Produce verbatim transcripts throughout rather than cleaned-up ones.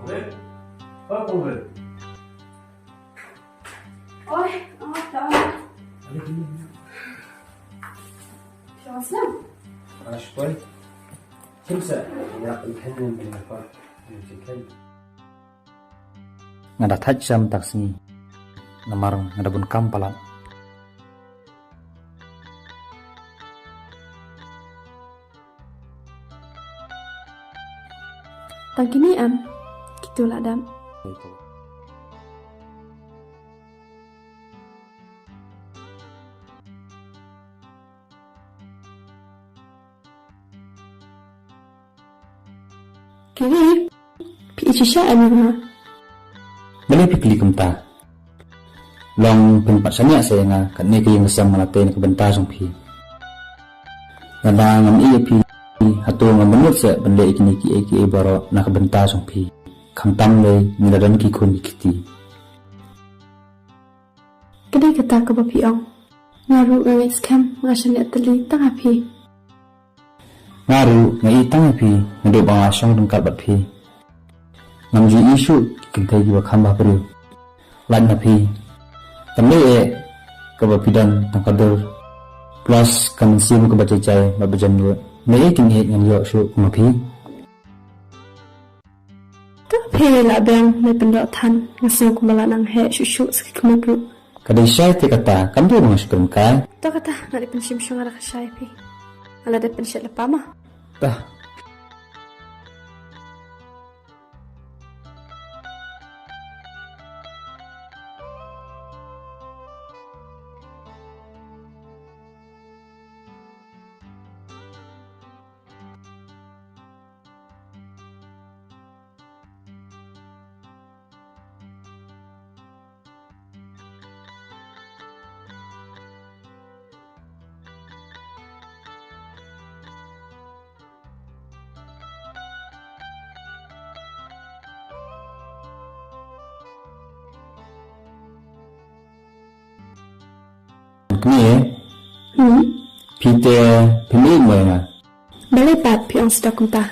Oi, oh, ta. Shuwa snem. Ash boy. Kim sa, ïa pynkheiñ ïa pynkheiñ. Nga da thait sha mynta ka sngi. Namar nga da bun kam palat. Tang kine em, kitu la dam. Kiri, phi ïeit shisha em ïa nga? Balei phi kylli kumta? Long phin pat shaniah sa ïa nga, katne ka ïing ka sem nga la tei na ka bynta jong phi. Lada ngam ïeit ïa phi, hato ngam bynnud seh ban leh ïa kine kiei kiei baroh na ka bynta jong phi, khamtam lei ngi la don ki khun ki kti. Ka dei kata kaba phi ong. Nga ruh nga ngeit skhem, nga shaniah tylli tang ha phi. Nga ruh nga ïeit tang ha phi, naduh ba nga shong ryngkat bad phi. Ngam ju ïohi shuh ki kynthei kiba kham bha briew. Lait na phi. Kam dei eh kaba phi don tang ka dur. Plus ka mynsiem kaba jai jai bad ba jem lut. Dei eh kin ïeit ngan ïoh shuh kum ma phi. To phi la biang, me pyndoh than, nga sngew kumba la nang heh shuh shuh sa ki khmut ruh. Ka dei shai te kata, kam dei ba nga shu kren kai. To kata, nga dei pynshim shong da ka shai phi. Nga la dep pynshet lypa ma. Ta. Kmie, hmm? Phi te phi mih mo ïa nga? Balei pat phi ong sdok kumta?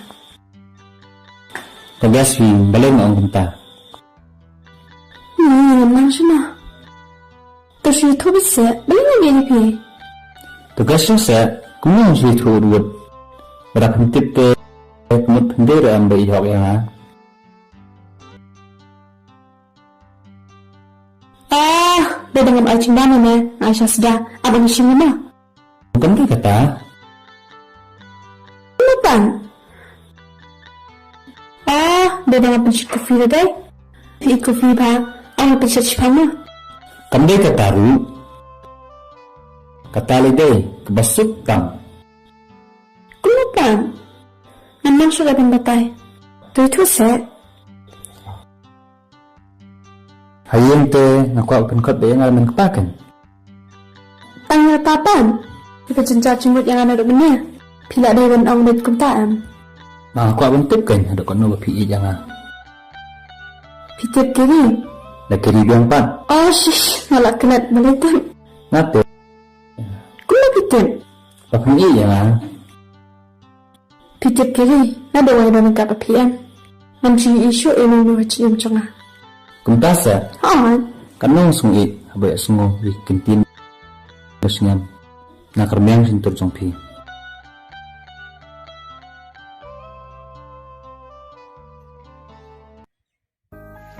To guess phi, balei nga ong kumta? Ni ngam nang shano. To shu ïathuh beit seh, balei ngam ïeit ïa phi? To guess shuh seh, kumno shu ïathuh wut wut. Lada phin tip te, ka mut phin dei ruh em ba i hok ïa nga. Ah, dei ba ngam ai jingbam ïa me, nga ai sha sda, ap ïa me shim ïa me. Kam dei kata. Kumno pat? Ah, dei ba nga pynshet coffee da dei. Phi coffee ba, ah, nga pynshet shiphang mo. Kam dei kata ruh. Kata lei dei, kaba suk tam. Kumno pat? Ngam nang shuh ban batai. To ïathuh seh. Ha ïing te nga kwah ban khot beit ïa nga ban kpa kan. Tang ïa kata pat. Phi ka jynjar jingmut ïa nga naduh mynne. Phi la dei ban ong beit kumta em. Nga kwah ban tip kan haduh katno ba phi ïeit ïa nga. Phi tip Kiri? Da Kiri biang pat. Oh shish, nga la klet, balei tip? Nga tip. Kumno phi tip? Ba phi ïeit ïa nga. Phi tip Kiri, naduh nga ïadon ryngkat bad phi em, ngam ju ïohi shuh ïa uno uno ha jingim jong nga. Kumta seh? Hooid. Katno nga sngewieit haba ïohsngew ïa ki kyntien basngem na ka rmiang shyntur jong phi.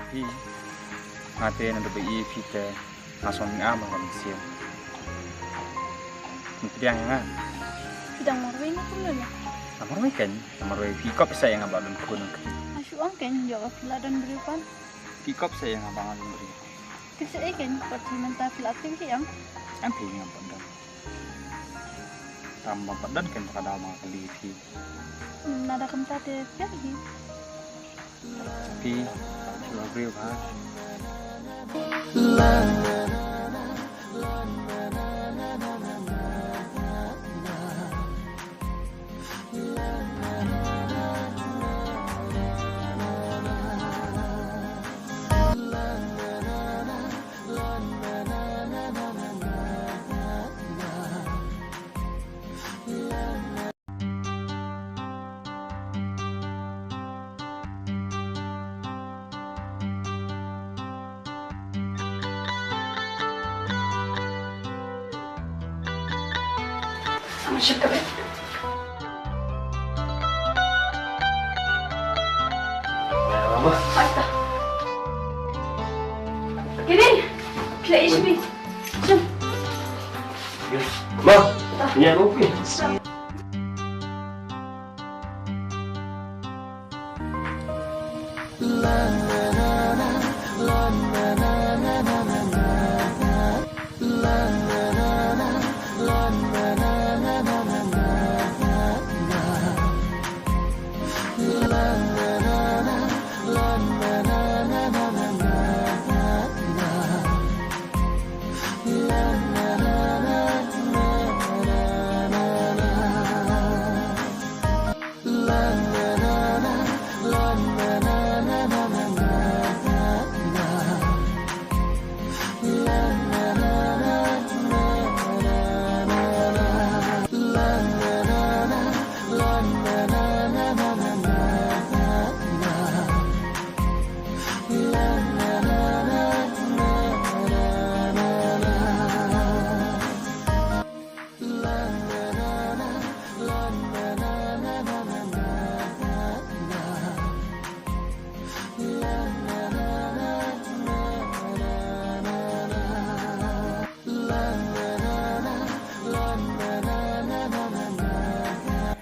Phi, nga te naduh ba i phi te nga sngewthuh ma ka mynsiem. Phi pdiang ïa nga. Phi dang marwei ne kumno ne? Nga marwei kein, nga marwei. Phi kop sa ïa nga ba don khun. Nga shu ong kein, ïoh phi la don briew pat. Phi kop sa ïa nga ba nga don briew. Tip sa ei kein, pat phi mynta phi la tip hi ïa nga. Em phi nga pat don. Tam ba pat don kein ba ka daw ma nga kylli phi. Nada kumta te phi hi. Phi, shu la briew bha. Shit, ka bek. Mama. Aita. Kini. Pila ish mi. Jom. Ma. Nya kopi.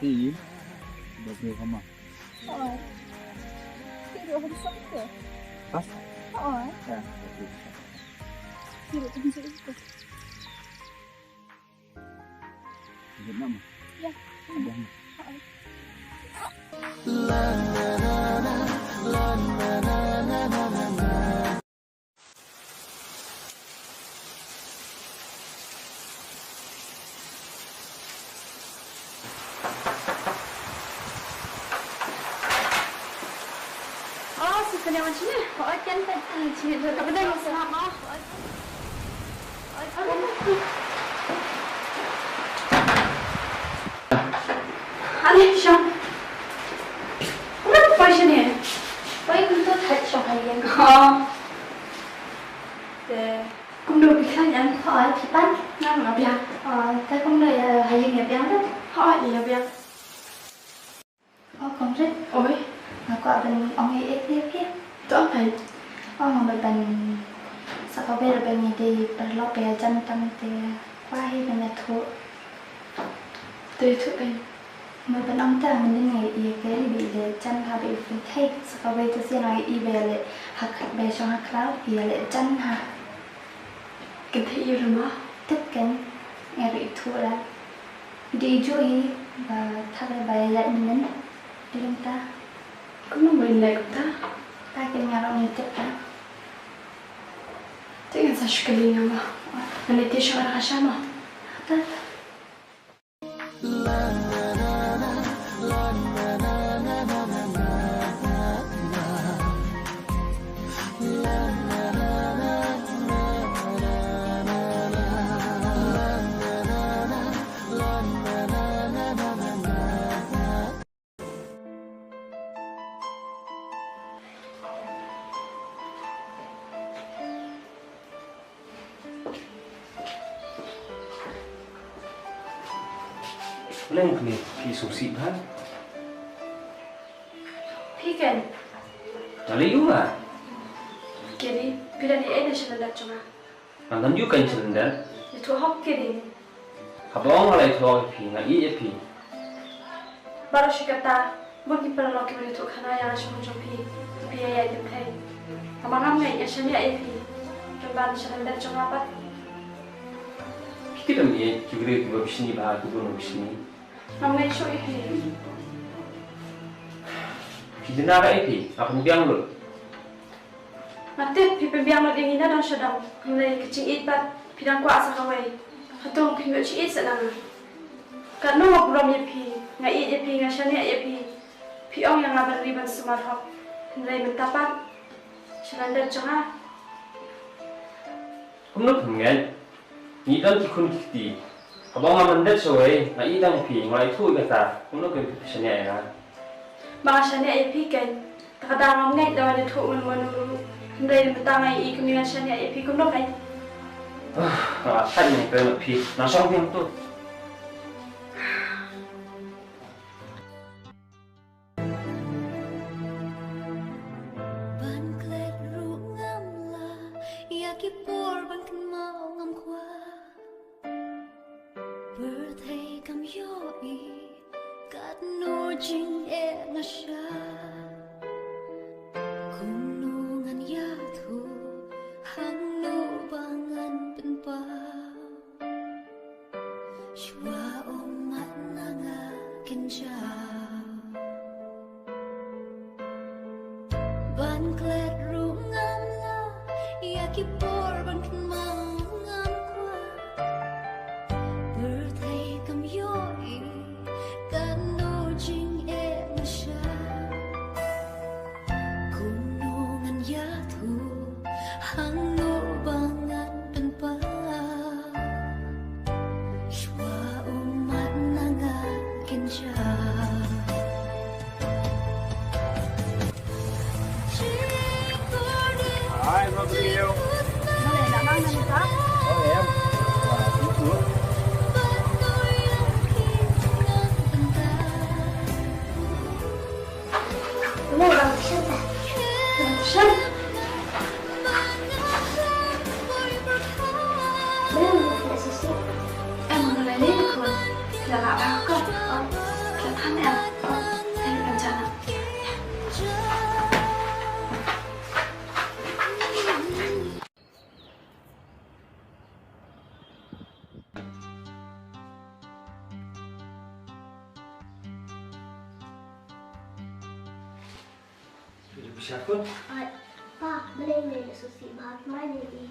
Hi, ba briew ha ma. Oi. Hi, ruh ha song ke? Ha? Oi. Ya, ba briew. Hi, ruh ha song ke? Vietnam. Ya. Abang. Oi. Oh, si kene wan sini. Oh, kan kan sini. Ka benda yang sama. Ale, shong. Kumno poi shane? Poi kumto thait shong ha ïing. Oh. Te kumno phi khlaiñ em? Hooid, phi pan? Nga nga biang. Oh, te kumno ïa ha ïing ïa biang te? Hooid, ïa biang. O Kong Rit. Oi. Nga kwah ban ong ïa phi, phi. To ong phi. O, nga mut ban sa kawei ruh ba ngi dei paralok ba ïajan tang te kwah hi ban ïathuh. To ïathuh phi. Nga mut ban ong te mynnin nga ïa Keri ba i leh jan ha ba i pynthei sa kawei te sien nga ïa i ba ïaleh ha kha-, ba shong ha khlaw i ïaleh jan ha. Kynthei ïa u ma. Tip kan nga ruh ithuh la. Dei ju hi ba thak ba ïa mynnin. Dei mynta. Kumno mynnin kumta? Ta kin nga ruh ngim tip ta. Te ngan sa shu kylli nga ma. Ngan leit tip sha ka sha ma. Ta ta. Leng kane phi sngewsih bha. Phi ken. Nga lei u ma. Kiri, phi dang ïa ei na cylinder jong nga. Nga dang ïa u kan cylinder. Ïathuh hok kiri. Haba ong nga la ïathuh ïa phi, nga ïeit ïa phi. Baroh shi katta, bun ki paralok kiba ïathuh khana ïa ka shong jong phi, phi ïa ïaid lynthei. Haba ngam ngeit nga shaniah ïa phi, pynban cylinder jong nga pat. Phi tip em ïeit ki briew kiba bishni bha, ki bun bishni. Ngam ngeit shuh ïa phi. Phi jynjar ïa phi, nga pynbiang lut. Nga tip phi pynbiang lut ïa ngi na dong sha dong. Hynrei ka jingïeit pat phi dang kwah sa kawei. Hato phi ïoh jingïeit sa na nga? Katno nga burom ïa phi, nga ïeit ïa phi, nga shaniah ïa phi. Phi ong ïa nga ban ri ban sumar hok. Hynrei mynta pat cylinder jong nga. Kumno phin ngeit? Ngi don ki khun ki kti. Haba nga myndet shawei, nga ïeit tang ïa phi, nga la ïathuh ïa kata. Kumno phin shaniah ïa nga? Ba nga shaniah ïa phi kein. Te ka daw ngam ngeit da wan ïathuh mano mano ruh. Hynrei mynta nga ïeit kumne, nga shaniah ïa phi, kumno kein? Ah, nga la thait ïa phi, nga shong phi hangto. Jingeh nga sha kumno ngan ïathuh, hangno ba ngan pynpaw. Shuwa u mat na nga kynjaw. Ban klet ruh ngam lah, ïa ki por ban kynmaw ngam kwah. Pyrthei kam ïohi katno jingeh nga sha. Kumno ngan ïathuh, hangno ba ngan pynpaw. Shuwa u mat na nga kynjaw. Hi, Rodrigo. Hello, em. Wah, thank you. Hello, Bang Tishan. Bang Tishan. Bang Tishan. Em, bang lei lei khun. Ki la lah bha ko. Ki la than em. Em, em jana. Phi dei phi sha khun? Ai, pa, balei me leh sngewsih bha, thymmai ne i?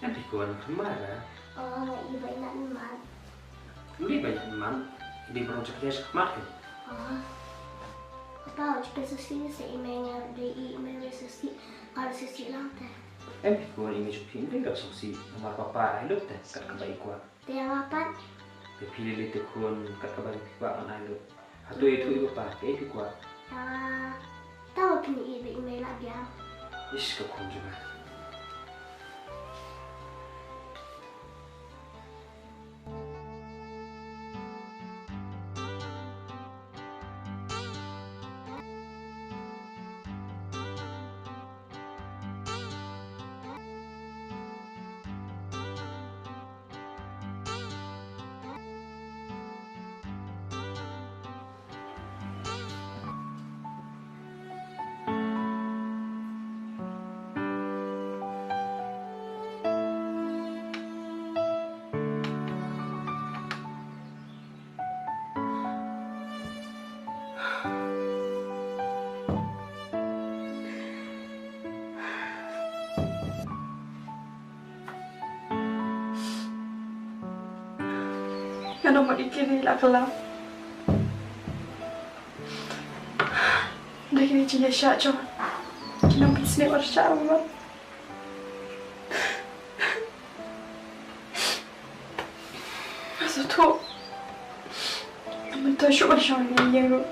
Em phi khun, thymmai bha. Oh, i ba i nat mat. Ym dei ba i nat mat, i dei ba rung jakhlia sha khmat kein. Oh. Pa, u ju pynsngewsih sa i me, nga dei i me leh sngewsih, nga leh sngewsih lang te. Em phi khun, i me jong phi ym dei ba sngewsih, namar papa ai lut te, kat kaba i kwah. Te ïa nga pat? Te phi lei lei te khun, kat kaba phi kwah ngan ai lut. Hato ïathuh ïa papa kaei phi kwah? Ïa nga, tang ba phin ïeit bad i mei lah biang. Ish, ka khun jong nga. Nga nang mut ïa kine la ka la. Da kine ki jingïaishah jong nga, ki nang pynsnieh wat shah ruh. Nga sngewthuh. Mynta shuh ban shong hangne ïa ruh.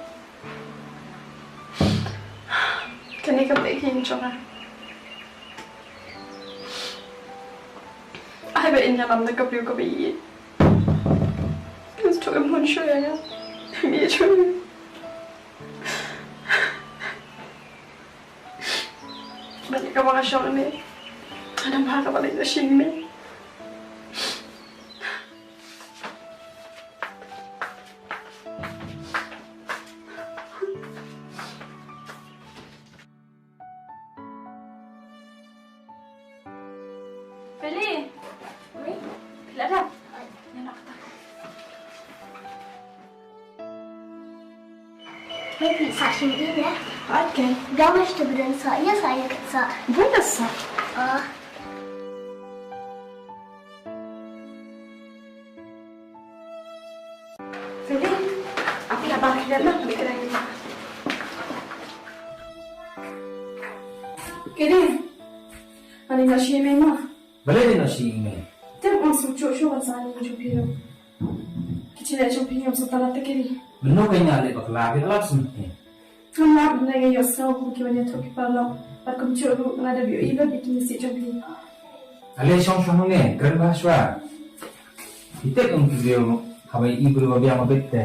Kane kam dei ka ïing jong nga. Ai ba in ïalam da ka briew kaba ïeit. Nga sngewthuh em hun shuh ïa nga. Em ïeit shuh ïa nga. Bad ïa kaba nga shong hangne, nga dang bha kaba leit na shnong. Feli. Oi. Phi la dep? Ïa, noh kata. Hei, phi sah shim ïing ïa? Oi, keiñ. Biang ma sha tu ba don sah ïa, sah ïa kat sah. Bun da sah. Ah. Feli, ap ïa ba khyndiat na, kane ka dei. Kine, ani na shi me ma. Balei ne na shi me? Te ym sngewthuh shuh ban sah ïing jong phi ruh. Ki jingeh jong phi ngam sngewtynnat te kine. Mynno ka ïa leh bakla, phi lap sum phi. Ngam lap, hynrei nga ïohsngew kum ki wan ïathuh ki paralok. Bad kumjuh ruh nga dep ïohi lut ïa ki message jong phi. Ale shong shong hangne, kren bha shuwa. Phi tip kum ki briew, haba i briew ba biang ba bit te.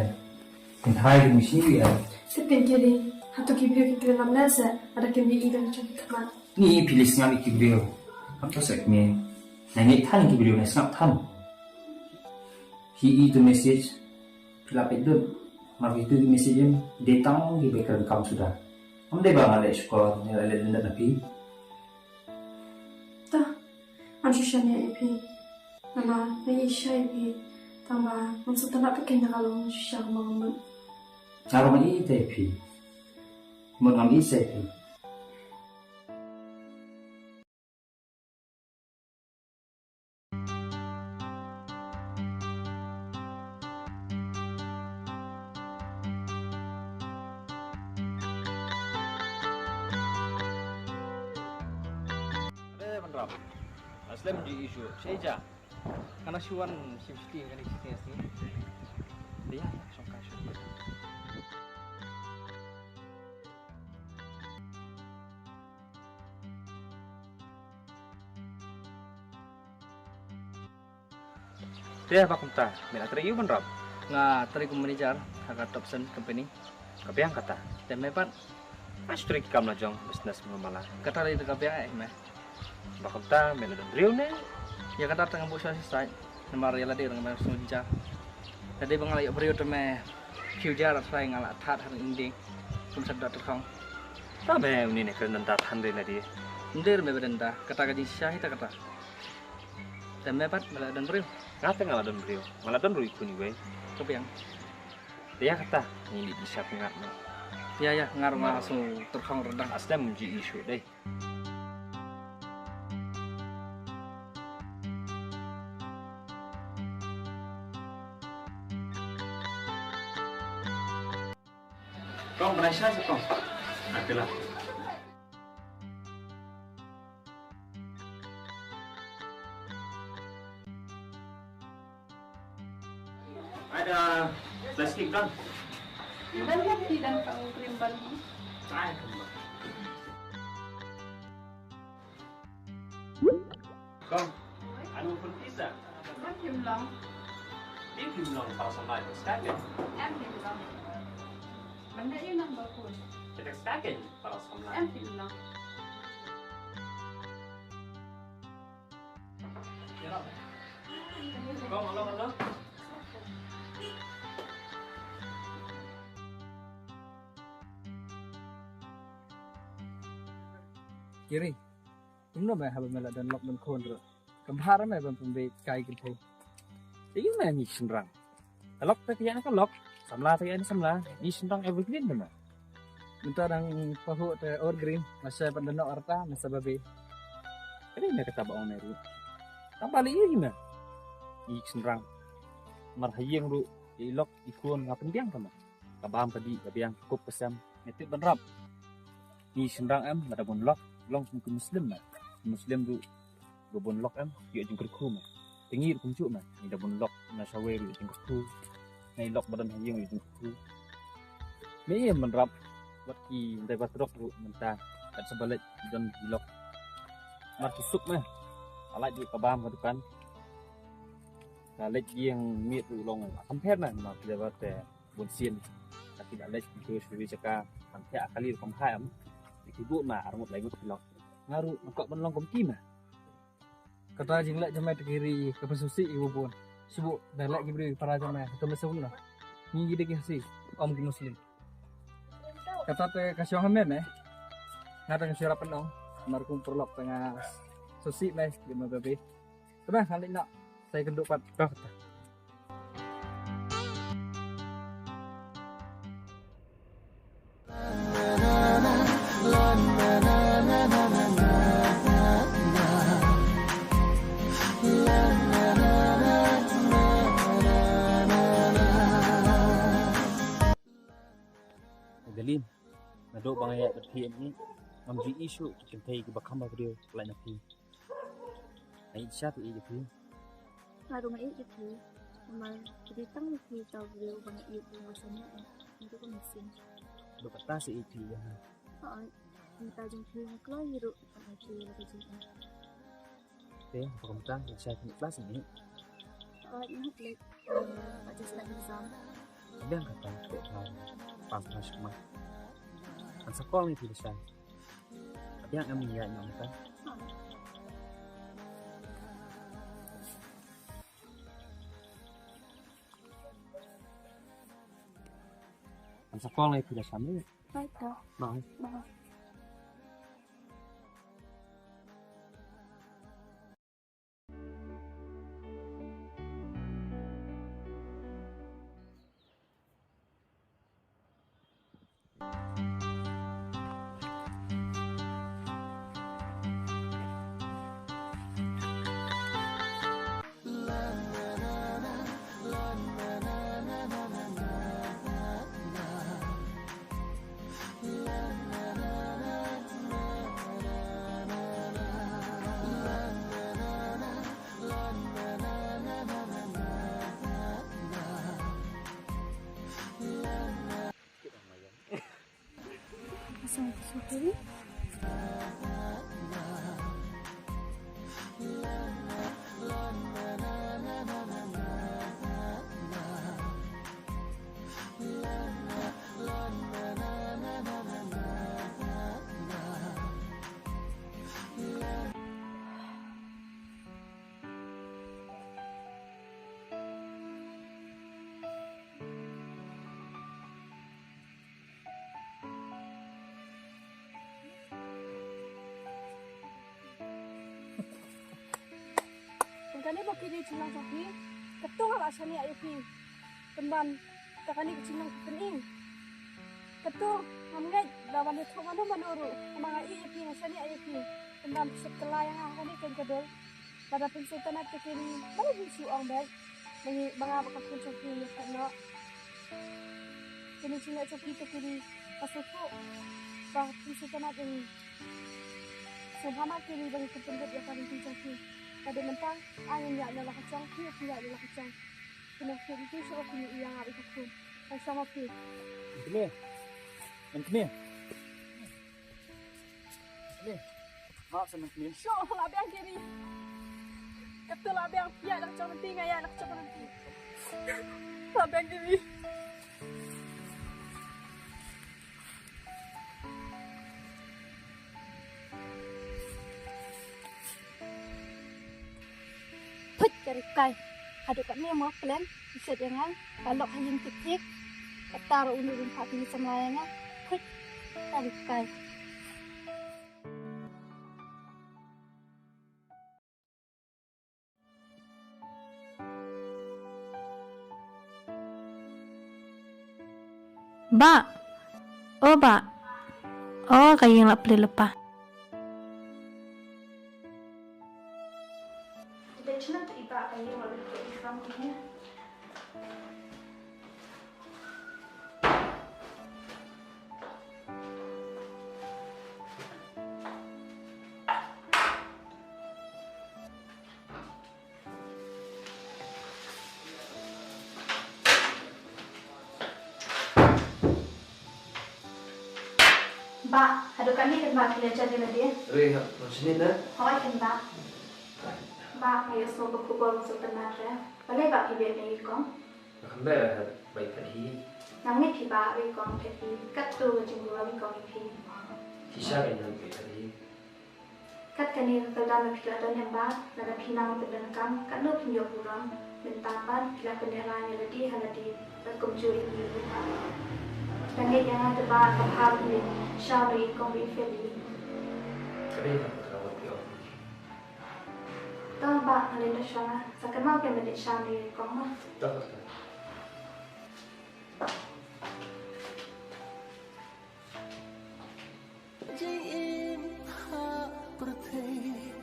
Kin tharai kin mih sha ïing. Tip kin kiri, hato ki briew ki kren lamler se, lada kim ïohi lut jong ki khmat. Ni phi lei sngap ïa ki briew. Hato sek me. Nai ngai than ki briew, nai sngap than. Phi i tu message, phi la peit lut. Mar kitu ki message em dei tang kiba kren kam suda. Ym dei ba nga leh shukor, nga leh lyndet na phi. Ta, ngam shu shaniah ïa phi. Namar nga ïeit shisha ïa phi. Tang ba ngam sngewtynnat phi keiñ da ka long shisha kumba nga mut. Nga ruh nga ïeit ïa phi. Mut ngam ïeit shisha ïa phi. Ade ban rap. Aslem ji isu. Shei ja. Kana shuan sim siti kani siti asi. Dia shongka shongka. Te ba kumta, me la trei ïa u Banrap. Nga trei kum manager ha ka Topsen company. Ka biang kata. Te me pat, nga shu trei ki kam la jong business mala. Kata dei ka biang eh me. Ba kumta, me la don briew ne. Ïa kata tang bu sa sa. Namar ïa lade dang me sngewjynjar. Lade ba nga la ïoh briew te me. Future la trai nga la that ha ring ding. Kum sa dot khong. Ta me uni ne kren dang ta than dei lade. Nder me ba dang ta. Kata ka jingshisha hi ta kata. Te me pat me la don briew. Nga te nga la don briew. Nga la don ruh i khun iwei. Ka biang. Te ïa kata ngi leit bishar ngat ma. Ïa ïa nga ruh nga sngewtyrkhong ryndang. Aslem ji isu dei. Kong, bnai sha sa kong. Ate la. Ada plastik dang. Dan lagi dan kang krim ban. Ai, kembang. Kong, anu pun pizza. Em phim long. Em phim long, para samlai, sekali. Em phim long. Manda ïa number phone. Kita sekali, para samlai. Em phim long. Kong, hello, hello. Kiri. Kumno me haba me la don lok ban khun ruh. Kam bha ruh me ban pynbeit kai kynthei. Te ïa me ngi shynrang. Ka lok te ka ïa ka lok. Samla te ka ïa samla. Ngi shynrang evergreen te me. Mynta dang pahuh te evergreen. Masa ban don arta masa babe. Kane me kata ba ong me ruh. Tang ba lei ïa me. Ngi shynrang. Mar ha ïing ruh. Ïa i lok i khun nga pynbiang te me. Ka bam ka dih ka biang ka kup ka sem. Me tip ban rap. Ngi shynrang em, lada bun lok, long kum ki Muslim na. Muslim ruh, ba bun lok em, ïoh jingkyrkhu ma. Te ngi ruh kumjuh ma, ngi da bun lok, na shawei ruh ïoh jingkyrkhu. Ngi lok ba don ha ïing ïoh jingkyrkhu. Me em ban rap, wat ki ndai ba trok ruh mynta, kat sa ba leit don ki lok. Mar ki suk ma. Ka lait ruh ka bam ka dukan. Ka leit ïing miet ruh long em. Kam pher ma, ma ki da ba te. Bun sien. Ka ki da leit ki tu shu ri jaka. Kan pia kali rukom hai am. Ki tu ma arngut lai ngut ki lok. Nga ruh nga kwah ban long kum ki ma. Kata jingleh jong me te ki ri ka pynsusi ïa u bun. Shu da leh ki briew para jong me. Ka me sum na. Ngi ki dei ki Khasi. Ym ki Muslim. Kata te ka shong ha me me. Nga te nga shu rap pynong. Mar kum paralok te nga susi me ïa me baby. Te me nga leit noh. Sa ïakynduh pat. Kata. Adeline, naduh ba nga ïaid bad phi, ngam ju ïohi shuh ki kynthei kiba kham bha briew lait na phi. Nga ïeit shisha phi ïeit ïa phi. Nga ruh nga ïeit ïa phi. Namar phi dei tang ma phi uta u briew uba nga ïeit, uba nga shaniah. Nga ruh ka mynsiem. Dei kata sa ïeit phi ïa nga. Hooid. Mynta jong phi nga kloi ruh ban ai phi ïa la ka jingim. Te haba kumta nga shai phi klas ïa nga. Hooid, nga hap leit. Nga just leit exam. Biang kata, te phi pang phi shikmat. Ngan sa call ïa phi lashai. Biang em ïa nga mynta. Sa kong lai phi da sham. Bye to. Bye. Bye. Kane ba kine jinglong jong phi, katto nga la shaniah ïa phi. Pynban, ta kane ka jinglong ka pyni. Katto ngam ngeit la ban ïathuh mano mano ruh, namar nga ïeit ïa phi, nga shaniah ïa phi. Pynban phi shet kylla ïa nga ha kane ka dur. Lada pynsngewtynnat te kine, balei phin shu ong beit ba ngi, ba nga ba ka khun jong phi ngi phet noh. Kine jingleh jong phi te kine, ka sngewthuh ba pynsngewtynnat ïa ngi. Sngewbha ma kine ba ngi kynpynlut ïa ka lynti jong phi. Ka dei mynta, ai ngin ïaid na la ka jong, phi phi ïaid na la ka jong. Kine phi phi shu ong phi ïa nga ïa ka khun. Ai sngewbha phi. Kine. Kine. Ni, ma sa nang ni. Sho, la biang kiri. Katu la biang pia dak chong nanti ngaya dak chong nanti. La biang kiri. Phuit ka ri kai. Haduh katne mo plan, i set ïa nga, ka lok ha ïing tik tik. Kata ruh uni rim pha kini samla ïa nga. Phuit ka ri kai. Bah. O bah. O ka ïing la plie lypa. Bah, haduh kane kan bah ki la jan ïa lade. Re ha, nang sini na? Hooid kan bah. Bah, nga ïohsngew ba khubor sngewtynnat re. Balei bah phi beh na i kong? Nga khlem beh re ha ba i phet hi. Ngam ngeit phi bah ba i kong phet hi. Katto ka jingburom i kong ïa phi. Shisha kein ba i phet hi. Kat kane ka kyrdan ba phi la don em bah, lada phi nang pyndonkam, katno phin ïoh burom, mynta pat phi la pynlehrain ïa lade ha lade, bad kumjuh ïa ngi ruh bah. Lada ngeit ïa nga te bah, ka bha ba phi la shah ïa i kong ba i phet hi. Ka dei na ka rawat ïa u. To bah, nga leit noh shuwa nga, sa kynmaw phi ban leit shah ïa i kong ma. To, to. Jingim ha pyrthei,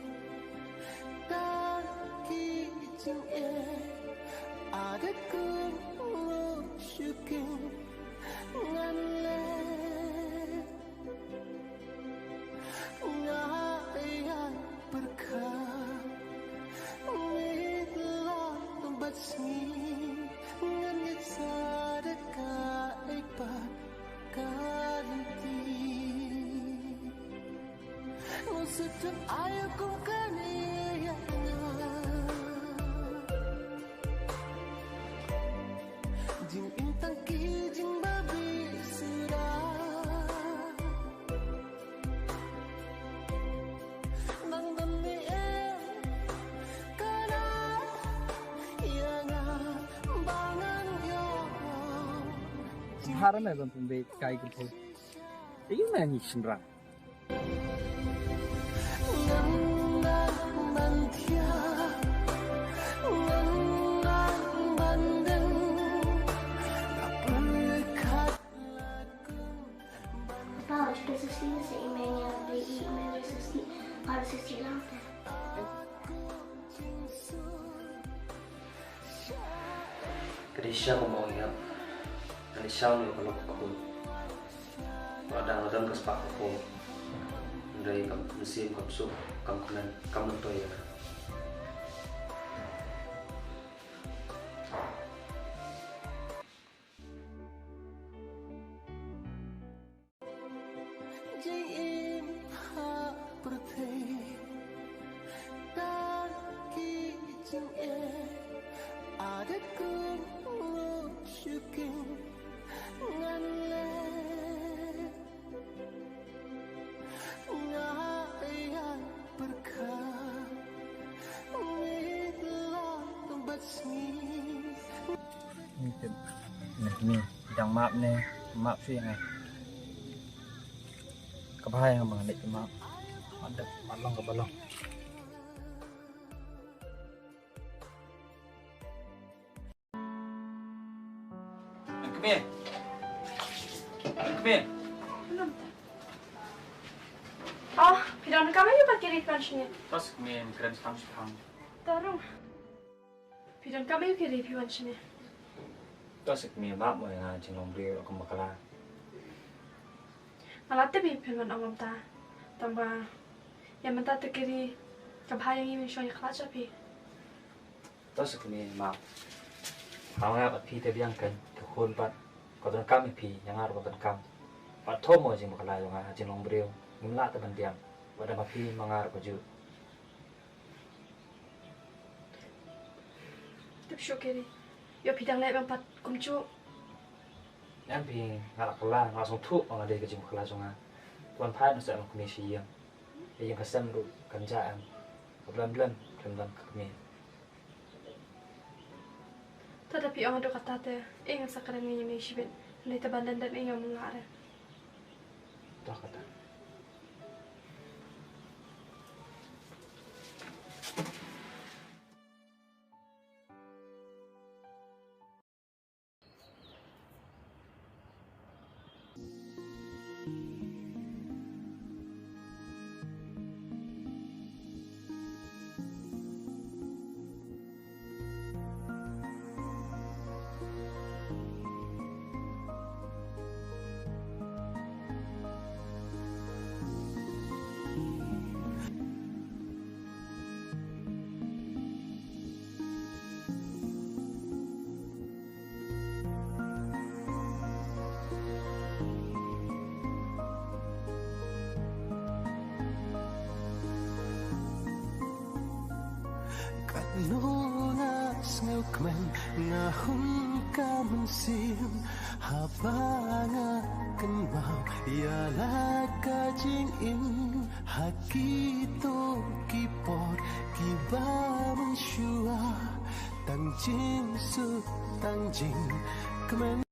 tang ki jingeh, a dei kum u shuking ngan leh. Nga ïa pyrkhat, ngeit lang bad sngi, ngan ngeit sa da kaei pat ka lynti. Ngan sa jan ai kum kane ïa nga. Jingim tang ki jingbabe suda. Nang don ne em ka la ïa nga ba ngan ïoh. Haram eh ban pynbeit kai kynthei. Ayu na ngi shynrang. Papa, hoy, tus sus, sus, email, email, sus, sus, lang. Ka dei shisha kumba ong ïa nga, ka dei shisha ïa ka long ka khun. Ba dang la don ka spah ka khun, hynrei ka mynsiem kam suk, kam kmen, kam myntoi ïa ka. Jingim ha pyrthei, ta ki jingeh, ada kum shuking ngan leh, nga ïa pyrkhat, ngi la bat sngi. Ni tip. Ni, ni, dang map ni, map sih ni. Ka bha ïa nga ba nga leit map. Map dep, map long ka ba long. Kmie. Kmie. Oh, phi don kam ïa ba kiri kan shini. Tos kmie, kren sam sam. Tarung. Phi don kam ïa kiri phi wan shane. To sik mi map mo ïa nga jinglong briew kum bakla. Nga la tip ïa phi wan ong kumta. Tang ba ïa mynta te kiri ka bha ïa ngi mynshwa ïa khlad sha phi. To sik mi map. Nga ong ïa phi te biang kan ka khun pat. Ka don kam ïa phi ïa nga ruh ka don kam. Pat tho mo jingbakla ïa nga jinglong briew. Ngim lah te ban biang. Wat da ma phi ma nga ruh ka ju. Tip shuh kiri. Ïoh phi dang leh bam pat kumjuh. Em phi nga la kylla, nga la sngewthuh ba nga dei ka jingbakla jong nga. Wan phai na seh ma kmie shi ïing. Ïa ïing ka sem ruh kan ja em. Ka blem blem, blem blem ka kmie. Te da phi ong haduh katta te, eh, nga sa kren ngi ïa me shibit. Hynrei te ban dang dang eh nga mut nga re. To kata. Katno nga sngewkmen nga hun ka mynsiem haba nga kynmaw ïa la ka jingim ha kito ki por kiba mynshuwa. Tang jingsuk tang jingkmen.